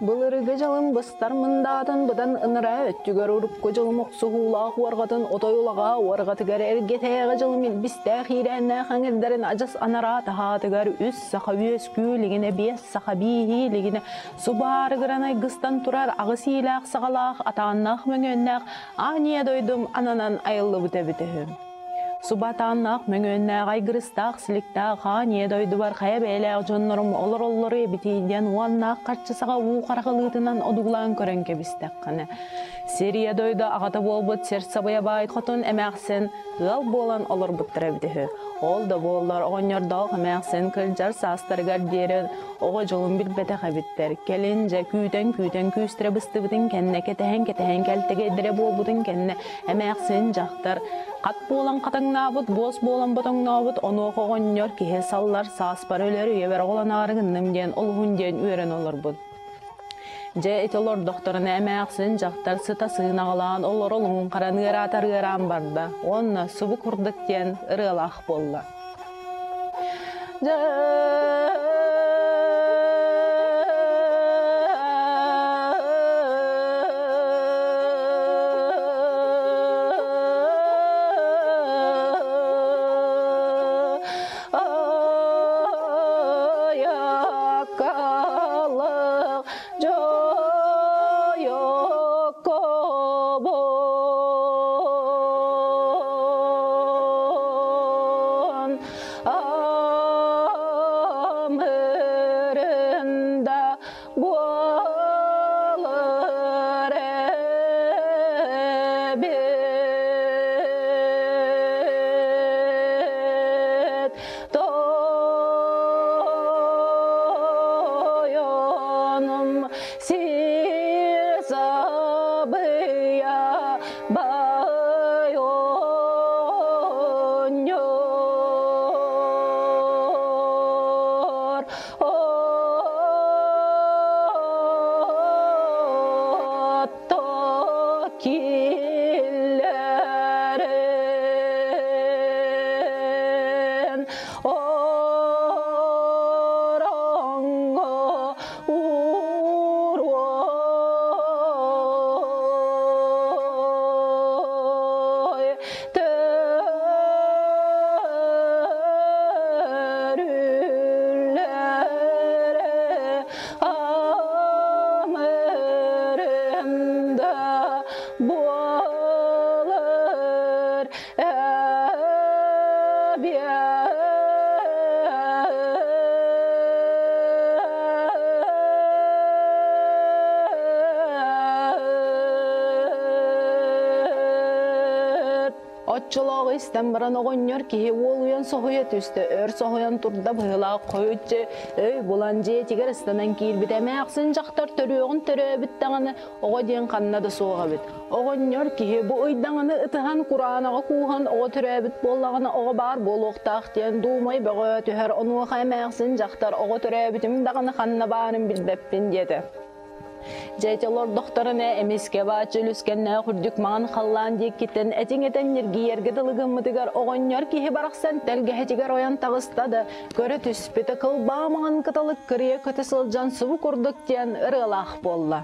Былыргы дьылым быстар мындаатын быдан ыныраа өттүгэр урукку дьылым охсуһуулаах уорҕатын отой улаҕаа уорҕатыгар эргэтээҕи дьылым илбистээх иирээннээх эҥирдэрин адьас анараа таһаатыгар үс саха үөскүү илигинэ биэс саха бииһии илигинэ субаарыгыран айгыстан турар аҕыс иилээх саҕалаах атааннаах мөҥүөннээх аан ийэ дойдум ананан айыллыбыт эбит үһү. Субатааннаах, мөҥүөннээх, айгырыстаах, силиктээх хаан ийэ дойдубар хайа бэйэлээх дьоннорум олороллору эбитий диэн уоннаах харчы саҕа уу харахылыытынан одуулаан көрөн кэбистэххинэ, сир ийэ дойду аҕата буолбут сир сабыйа баай хотун эмээхсин ыал буолан олорбуттара эбит үһү. Ол да буоллар оҕонньордоох эмээхсин кырдьар саастарыгар диэри оҕо дьолун билбэтэх эбиттэр. Кэлин дьэ күүтэн-күүтэн күүстэрэ быстыбытын кэннэ кэтэһэн-кэтэһэн кэлтэгэйдэрэ буолбутун кэннэ эмээхсин дьахтар хат буолан хатаҥнаабыт, буос буолан ботоҥнообут, онуоха оҕонньор киһи саллар сааспар өлөр үйэбэр оҕолоноору гынным диэн олуһун диэн үөрэн олорбут. Дьэ ити олордохторуна эмээхсин дьахтар сыта сыынаҕалаан олоро олуһун харан ыараатар ыараан барда уонна субу курдук диэн ырыалаах буолла. Дьэ Айаккалык жойоккобун Амырында буолар эбит. Тойонум сир сабыйа бай оонньоор. Отто киллэрин ороҥҥо уруой Төрүллэрэ амырымда буолар эбиэт. Оччолооҕу истэн баран оҕонньор киһи уолуйан соһуйа түстэ, өр соһуйан турда быһыылаах хойуччу өй булан дьиэтигэр ыстанан киирбитэ эмээхсин дьахтар төрүөҕүн төрөөбүт даҕаны оҕо диэн ханна да суох эбит. Оҕонньор киһи бу ыйдаҥаны ытыһан кураанаҕа кууһан оҕо төрөөбүт буоллаҕына оҕо баар буолуохтаах диэн дуумай бөҕө түһэр онуоха эмээхсин дьахтар оҕо төрөөбүтүм даҕаны ханна баарын билбэппин диэтэ. Дьэ ити олордохторуна эмискэ бааччы үлүскэннээх үрдүк маҥан халлаан диэкиттэн этиҥ этэн ньиргийэргэ дылы гыммытыгар оҕонньор киһи барахсан тэлгэһэтигэр ойон таҕыста да көрө түспүтэ кылбаа маҥан кыталык кырыйа көтө сылдьан субу курдук диэн ырыалаах буолла.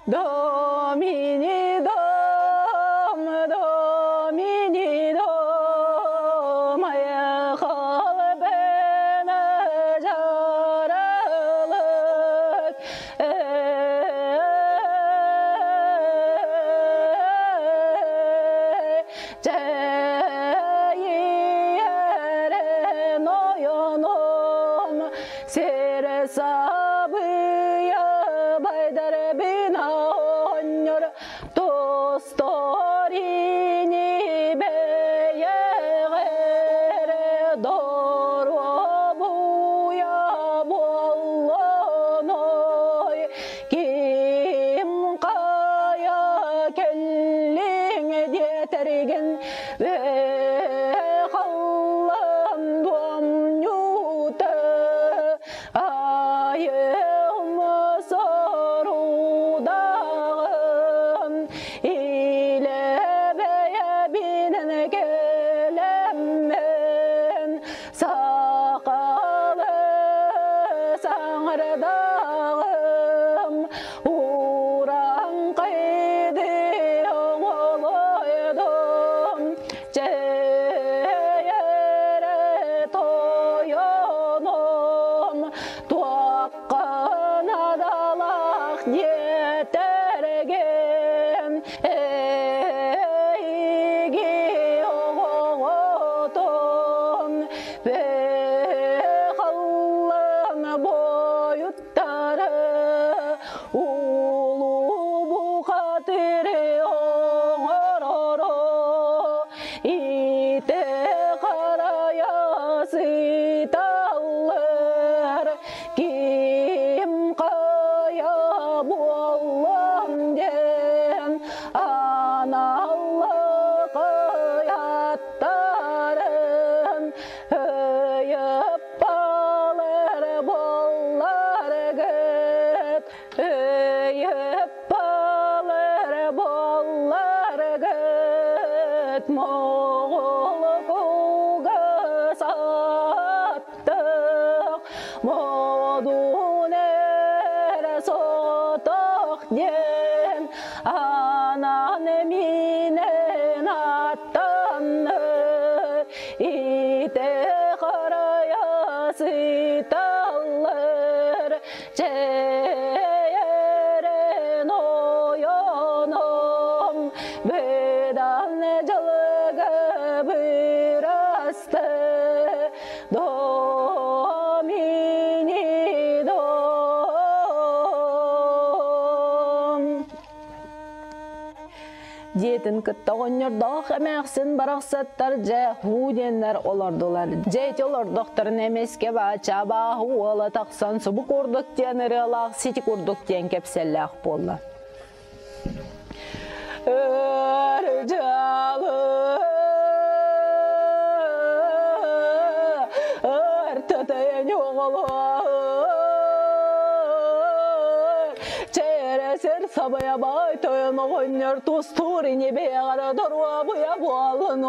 Домини дом, домини дом, айхал бен жаралык, Чэйиэрэн ойоном, сире сабыя байдар бина оонньор тосторини бэйэҕэр доруобуйа буоллоной ким хайа кэллиҥ диэтэригин халлан дуомньута айым сорудаҕым илэ бэйэбинэн кэлэммин сахалы саҥардаҕым. Диэтэргин эйиги оҕотун Халлан бойуттары улуу бухатыры оҥороро ите харайа сыталлар ким хайа буоллам диэн аналлы кыйаттарын ыйыппалар болларгыт ыйыппалар болларгыт моҕол кугас аттык модун эрэ сотох диэн анан минэн аттанныр ите харайа сыталлар чэйэрэн ойоном быдан дьылыгы бырасты домини дом. Диэтин кытта оҕонньордоох эмээхсин барахсаттар дьэ һуу диэннэр олордулар. Дьэ ити олордохторун эмискэ баача абааһы уола тахсан субу курдук диэн ырыалаах сити курдук диэн кэпсэллээх буолла. Өр дьалы ыртатайын оҕолоор Чээресер сабая бай тойон оҕонньор тустуур ини бэйэҕэрэ доруобуйа буоллун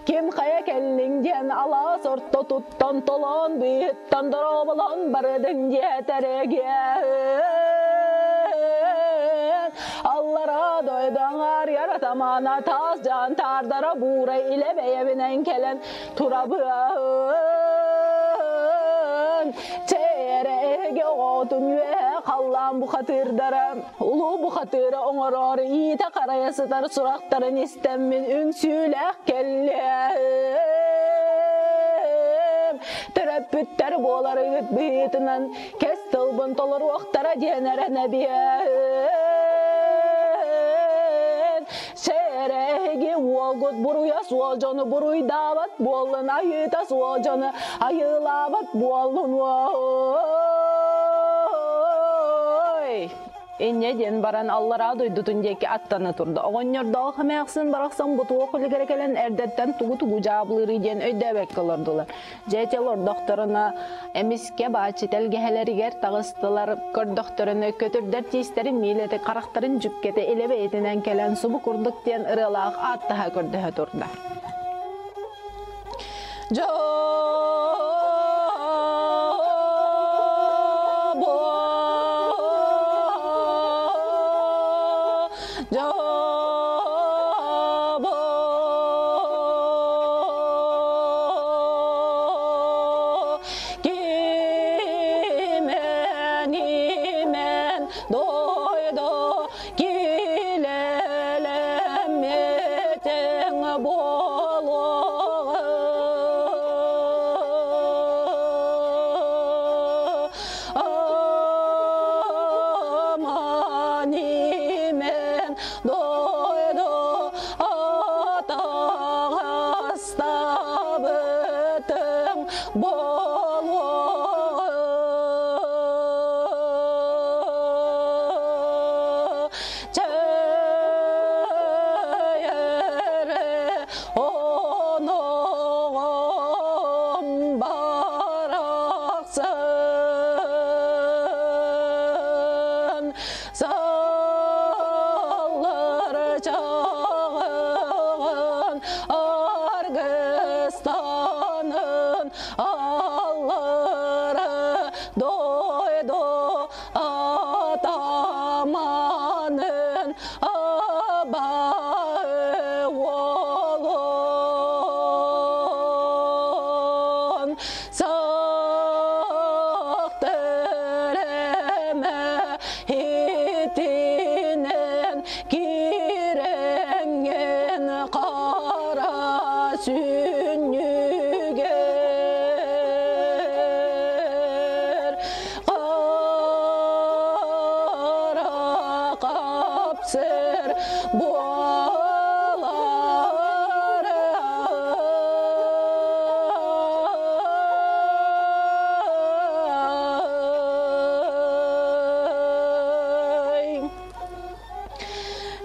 Ким хайа кэллиҥ диэн алаас ортотуттан толоон быыһыттан дорооболон барыдыҥ диэтэрэгэ Аллара дойду аҥаар яратамаана таас дьаан таардара буурай илэ бэйэбинэн кэлэн турабыан Чээрэ эһиги оҕотун үөһэ халлаан бухатыырдара улуу бухатыыра оҥороор иитэ харайа сытар сурахтарын истэммин үҥсүүлээх кэллиэм төрөппүттэр буоларыгыт быһыытынан кэс тылбын толоруохтара диэн эрэнэбиэн Сээрэһиги уолгут буруйа суол дьону буруйдаабат буоллун, айыыта суол дьону айыылаабат буоллун ой. Инньэ диэн баран аллараа дойдутун диэки аттана турда. Оҕонньордоох эмээхсин барахсан бутуох үлүгэрэ кэлэн эрдэттэн тугу-тугу дьаабылыырый диэн өйдөөбөккө олордулар. Дьэ олордохторуна эмискэ бааччы тэлгэһэлэригэр таҕыстылар, көрдөхтөрүнэ көтүрдэр тиистэрин миилэтэ харахтарын дьүккэтэ илэ бэйэтинэн кэлэн субу курдук диэн ырыалаах ааттаһа көрдөһө турда. Кимен дойду килелемметең болуғы Аман имен.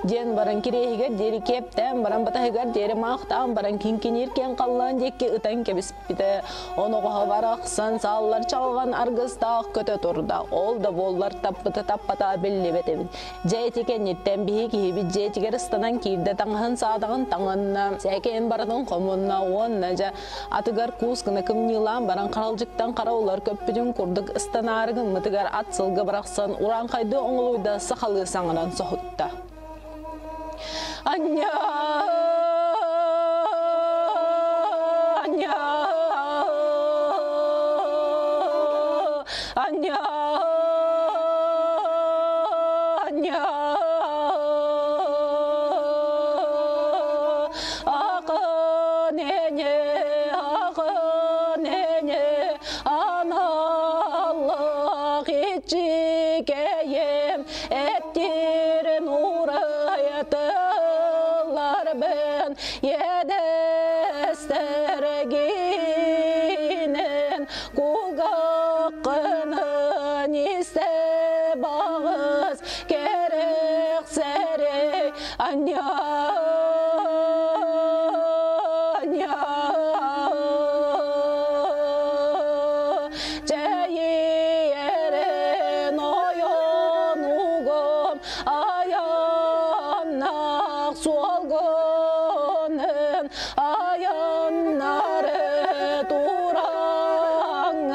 Диэн баран кириэһигэр диэри киэптээн баран батаһыгар диэри маахтаан баран киҥкиниир киэҥ халлаан диэки ытан кэбиспитэ. Оноҕоһо барахсан сааллар чалҕан аргыстаах көтө турда. Ол да буоллар таппыта таппата биллибэт эбит. Дьэ ити кэнниттэн биһи киһибит дьиэтигэр ыстанан киирдэ таҥаһын саадаҕын таҥынна, сээкэйин барытын хомунна уонна дьэ атыгар куус гына кымньыылаан баран харалдьыктан хара улар көппүтүн курдук ыстанаары гыммытыгар ат сылгы барахсан урааҥхайдыы оҥолуйда сахалыы саҥаран соһутта. Анньа! Анньа! Анньа! Анньа! Акын эне, акын эне, аналлах иччикэйем, эттирин урайатылар бен едестергинен кулгаккынын исте бағыс керек серей аня аня Чэйиэрин ойонугум аяннах суолгунун аяннары тураҥын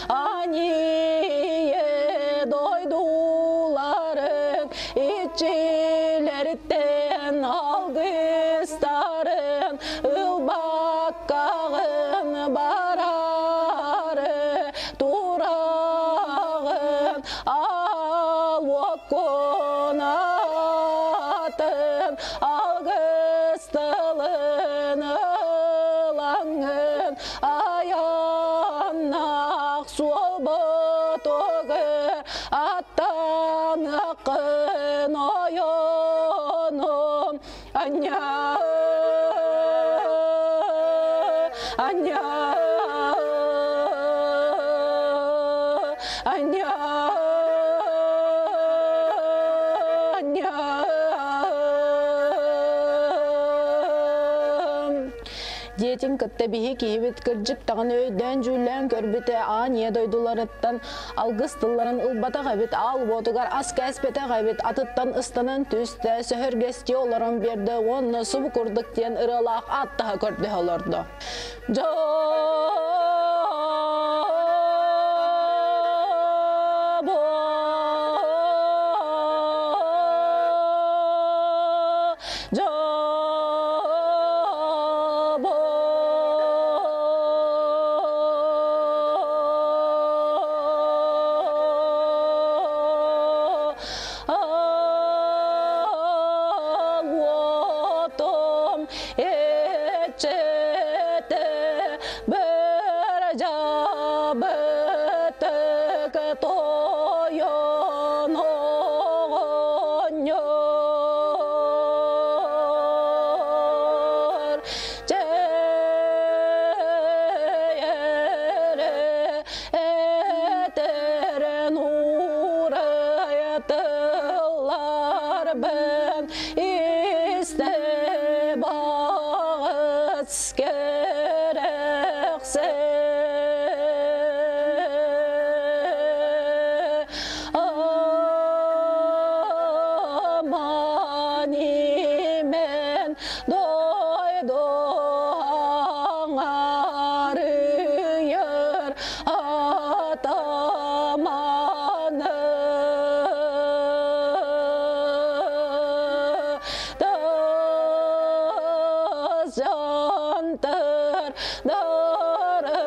аньие дойдуларыҥ иччилэриттэн алгыстарын ылбаккаҕын барары тураҕын ал уоккун атын алгыс тылын ылаҥын аяннах суолбутугар аттанакын ойонум аньа аньа аньа аньа Диэтин кытта биһи киһибит кырдьык даҕаны өйдөөн-дьүүллээн көрбүтэ аан ийэ дойдуларыттан алгыс тылларын ылбатах эбит, аал уотугар ас кээспэтэх эбит, атыттан ыстанан түстэ, сөһөргэстии олорон биэрдэ уонна субу курдук диэн ырыалаах ааттаһа көрдөһө олордо. Уотум иччитэ бір жабытык тойон оҕонньор Чэйэре этерен уурайатылар бен исте бағыс керексе аман имен дойду аңарыйыр атаманы жантыр дары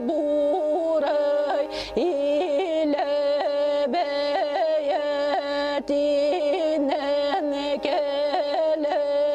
бурай иле бэйэтинэн кэлэн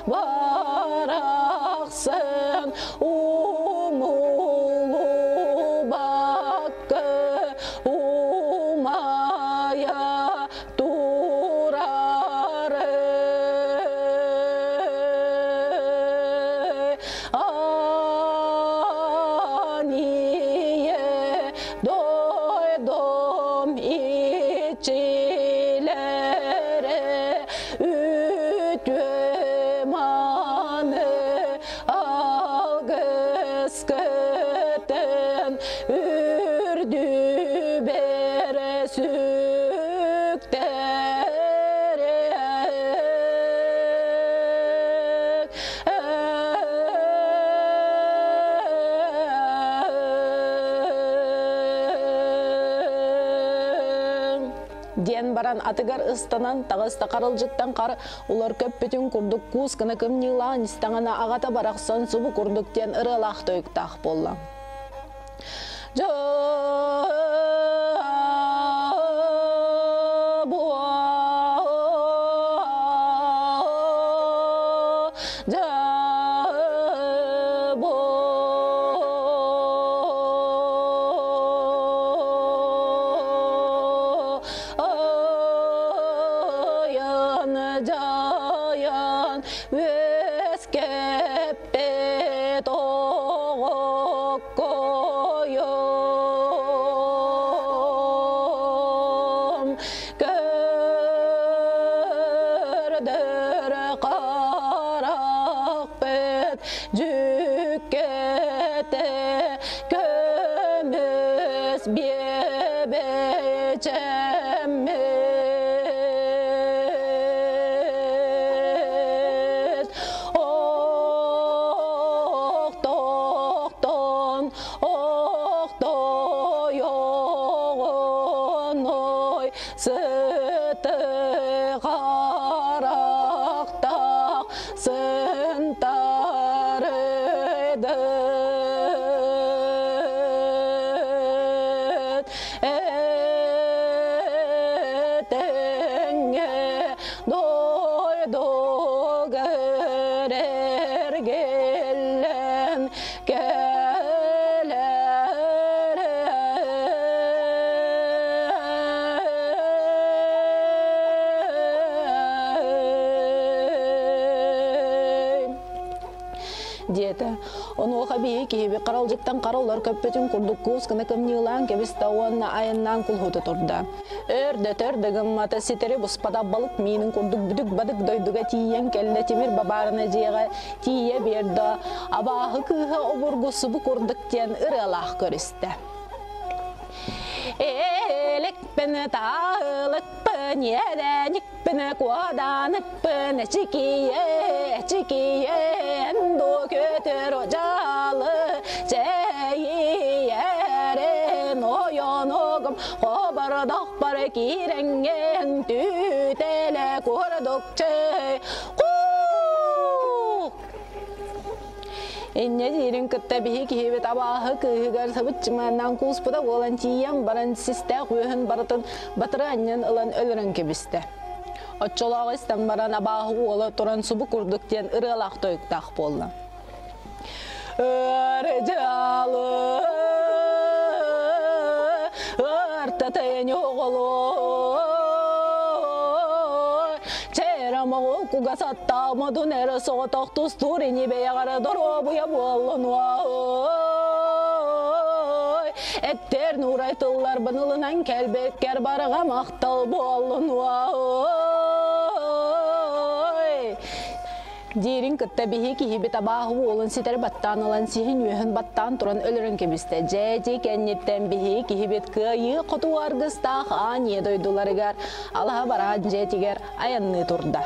Барахсан умулубакка умайа турар. Ание дойдум иччилэрэ үтүө маны алгыскытын үрдүбэр сүктэрэ. Диэн баран атыгар ыстанан таҕыста. Харалдьыттан хар улар көппүтүн курдук куус гына кымньыылаан истэҕинэ, аҕата барахсан субу курдук диэн ырыалаах тойуктаах буолла. Жайын үөскэппит оҕоккойум көрдөр харахпыт дьүккэтэ көмүс биэбэчэммит охтохтон охтойоҕоной сыты харахтах сынтарыдыт этэҥҥэ дойдугар эргиллэн кэлэр. Диэтэ. Онуоха биһи киһиби харалдьыттан хара улар көппүтүн курдук куус гына кымньыылаан кэбистэ уонна айаннаан кулуһута турда. Өр да төр да гыммата, ситэри буспата балык миинин курдук бүдүк-бадык дойдуга тиийэн кэллэ. Тимир бабаарына дьиэҕэ тиийэ биэрдэ, абааһы кыыһа обургу субу курдук диэн ырыалаах көрүстэ. Эликпин таалыкпын иэдэникпин куодааныкпын эчикийэ эчикийэн ду көтөр одьаалы чэйиэрин ойонугум хобордохпор киирэҥҥин түүтэлэ курдук чэй. Инньэ диирин кытта биһи киһибит абааһы кыыһыгар сабыччымааннаан кууспута буолан тиийэн баран систээх үөһүн барытын батыры анньан ылан өлөрөн кэбистэ. Оччолооҕу истэн баран абааһы уола туран субу курдук диэн ырыалаах тойуктаах буолла. Ырдьалы ыртатайын оҕолор Чэрамоҕу кугасаттаах модун эрэ соҕотох тустуур ини бэйэҕэрэ доруобуйа буоллун. Эттэр нуурай тылларбын ылынан кэлбэккэр барыга махтал буоллун. Диирин кытта биһи киһибит абааһы уолун ситэри баттаан ылан сиһин үөһүн баттаан туран өлөрөн кэбистэ. Дьээдьи кэнниттэн биһи киһибит кыайыы хоту аргыстаах аан ийэ дойдуларыгар алаһа бараан дьиэтигэр айанныы турда.